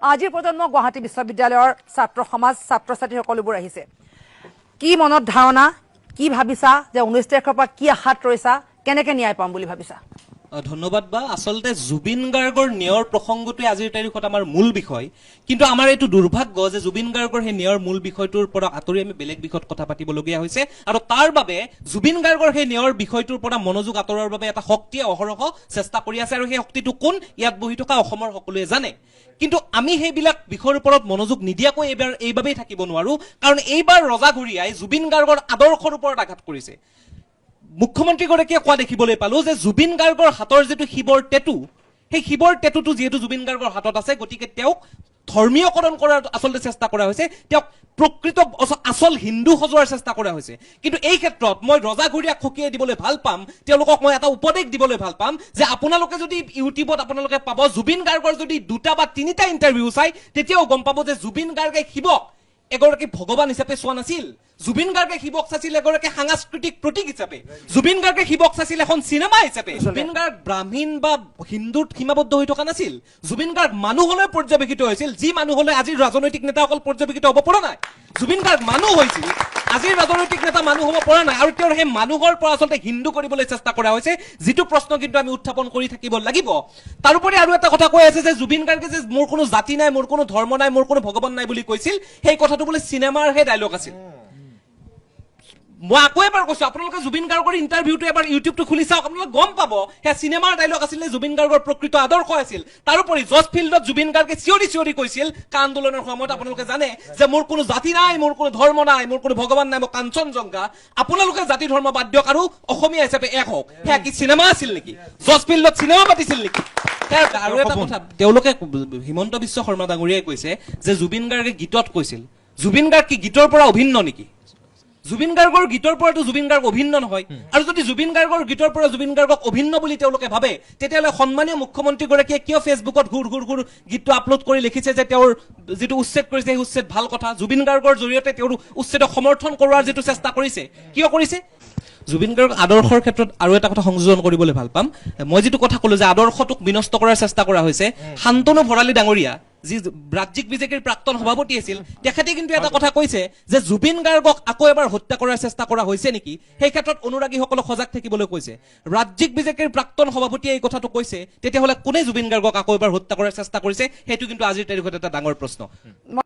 আজিৰ প্ৰজন্ম গুৱাহাটী বিশ্ববিদ্যালয়ৰ ছাত্ৰ সমাজ, ছাত্ৰ ছাত্ৰী সকলোবোৰ আহিছে। কি মনত ধাৰণা, কি ভাবিছা যে 19 তাৰিখৰ পৰা কি আশাত ৰৈছা, কেনেকে ন্যায় পাম বুলি ভাবিছা? ধন্যবাদ বা। আচলতে জুবিন গাৰ্গৰ ন্যায়ৰ প্ৰসংগটোৱে আজিৰ তাৰিখত আমাৰ মূল বিষয়, কিন্তু আমাৰ এইটো দুৰ্ভাগ্য যে জুবিন গাৰ্গৰ সেই ন্যায়ৰ মূল বিষয়টোৰ পৰা আঁতৰি আমি বেলেগ বিষয়ত কথা পাতিবলগীয়া হৈছে। আৰু তাৰ বাবে জুবিন গাৰ্গৰ সেই ন্যায়ৰ বিষয়টোৰ পৰা মনোযোগ আঁতৰাৰ বাবে এটা শক্তিয়ে অহৰহ চেষ্টা কৰি আছে। আৰু সেই শক্তিটো কোন, ইয়াত বহি থকা অসমৰ সকলোৱে জানে। কিন্তু আমি সেইবিলাক বিষয়ৰ ওপৰত মনোযোগ নিদিয়াকৈ এইবাৰ এইবাবেই থাকিব নোৱাৰো, কাৰণ এইবাৰ ৰজাঘৰীয়াই জুবিন গাৰ্গৰ আদৰ্শৰ ওপৰত আঘাত কৰিছে। মুখ্যমন্ত্ৰীগৰাকীয়ে কোৱা দেখিবলৈ পালো যে জুবিন গাৰ্গৰ হাতৰ যিটো শিৱৰ টেটু, সেই শিৱৰ টেটুটো যিহেতু জুবিন গাৰ্গৰ হাতত আছে, গতিকে তেওঁক ধৰ্মীয়কৰণ কৰাৰ আচলতে চেষ্টা কৰা হৈছে, তেওঁক প্ৰকৃত আচল হিন্দু সজোৱাৰ চেষ্টা কৰা হৈছে। কিন্তু এই ক্ষেত্ৰত মই ৰজাঘৰীয়াক সকীয়াই দিবলৈ ভাল পাম, তেওঁলোকক মই এটা উপদেশ দিবলৈ ভাল পাম যে আপোনালোকে যদি ইউটিউবত আপোনালোকে পাব, জুবিন গাৰ্গৰ যদি দুটা বা তিনিটা ইণ্টাৰভিউ চাই, তেতিয়াও গম পাব যে জুবিন গাৰ্গে শিৱক এগৰাকী ভগৱান হিচাপে চোৱা নাছিল। জুবিন গাৰ্গে শিৱক চাইছিল এগৰাকী সাংস্কৃতিক প্ৰতীক হিচাপে। জুবিন গাৰ্গে শিৱক চাইছিল এখন চিনেমা হিচাপে। জুবিন গাৰ্গ ব্ৰাহ্মীণ বা হিন্দুত সীমাবদ্ধ হৈ থকা নাছিল। জুবিন গাৰ্গ মানুহলৈ পৰ্যবেক্ষিত হৈছিল, যি মানুহলৈ আজিৰ ৰাজনৈতিক নেতাসকল পৰ্যবেক্ষিত হ'ব পৰা নাই। জুবিন গাৰ্গ মানুহ হৈছিল, আজিৰ ৰাজনৈতিক নেতা মানুহ হ'ব পৰা নাই। আৰু তেওঁৰ সেই মানুহৰ পৰা আচলতে হিন্দু কৰিবলৈ চেষ্টা কৰা হৈছে, যিটো প্ৰশ্ন কিন্তু আমি উত্থাপন কৰি থাকিব লাগিব। তাৰোপৰি আৰু এটা কথা কৈ আছে যে জুবিন গাৰ্গে যে মোৰ কোনো জাতি নাই, মোৰ কোনো ধৰ্ম নাই, মোৰ কোনো ভগৱান নাই বুলি কৈছিল, সেই কথাটো বোলে চিনেমাৰহে ডাইলগ আছিল। মই আকৌ এবাৰ কৈছো, আপোনালোকে জুবিন গাৰ্গৰ ইণ্টাৰভিউটো এবাৰ ইউটিউবটো খুলি চাওক, আপোনালোকে গম পাব সেয়া চিনেমাৰ ডাইলগ আছিল নে জুবিন গাৰ্গৰ প্ৰকৃত আদৰ্শ আছিল। তাৰোপৰি জজ ফিল্ডত জুবিন গাৰ্গে চিঞৰি চিঞৰি কৈছিল কা আন্দোলনৰ সময়ত, আপোনালোকে জানে যে মোৰ কোনো জাতি নাই, মোৰ কোনো ধৰ্ম নাই, মোৰ কোনো ভগৱান নাই, মই কাঞ্চনজংঘা। আপোনালোকে জাতি ধৰ্ম বাদ দিয়ক আৰু অসমীয়া হিচাপে এক হওক। সেয়া কি চিনেমা আছিল নেকি? জজ ফিল্ডত চিনেমা পাতিছিল নেকি? সেয়া আৰু এটা কথা, তেওঁলোকে হিমন্ত বিশ্ব শৰ্মা ডাঙৰীয়াই কৈছে যে জুবিন গাৰ্গে গীতত কৈছিল। জুবিন গাৰ্গ কি গীতৰ পৰা অভিন্ন নেকি? জুবিন গাৰ্গৰ গীতৰ পৰাতো জুবিন গাৰ্গ অভিন্ন নহয়। আৰু যদি জুবিন গাৰ্গৰ গীতৰ পৰা জুবিন গাৰ্গক অভিন্ন বুলি তেওঁলোকে ভাবে, তেতিয়াহ'লে সন্মানীয় মুখ্যমন্ত্ৰীগৰাকীয়ে কিয় ফেচবুকত ঘুৰ ঘুৰ ঘুৰ গীতটো আপলোড কৰি লিখিছে যে তেওঁৰ যিটো উচ্ছেদ কৰিছে সেই উচ্ছেদ ভাল কথা? জুবিন গাৰ্গৰ জৰিয়তে তেওঁৰ উচ্ছেদক সমৰ্থন কৰোৱাৰ যিটো চেষ্টা কৰিছে, কিয় কৰিছে? জুবিন গাৰ্গ আদৰ্শৰ ক্ষেত্ৰত আৰু এটা কথা সংযোজন কৰিবলৈ ভাল পাম। মই যিটো কথা ক'লো যে আদৰ্শটোক বিনষ্ট কৰাৰ চেষ্টা কৰা হৈছে, শান্তনু ভৰালী ডাঙৰীয়া, যি ৰাজ্যিক বিজেপিৰ প্ৰাক্তন সভাপতি আছিল, তেখেতে কিন্তু এটা কথা কৈছে যে জুবিন গাৰ্গক আকৌ এবাৰ হত্যা কৰাৰ চেষ্টা কৰা হৈছে নেকি, সেই ক্ষেত্ৰত অনুৰাগীসকলক সজাগ থাকিবলৈ কৈছে। ৰাজ্যিক বিজেপিৰ প্ৰাক্তন সভাপতিয়ে এই কথাটো কৈছে, তেতিয়াহ'লে কোনে জুবিন গাৰ্গক আকৌ এবাৰ হত্যা কৰাৰ চেষ্টা কৰিছে, সেইটো কিন্তু আজিৰ তাৰিখত এটা ডাঙৰ প্ৰশ্ন।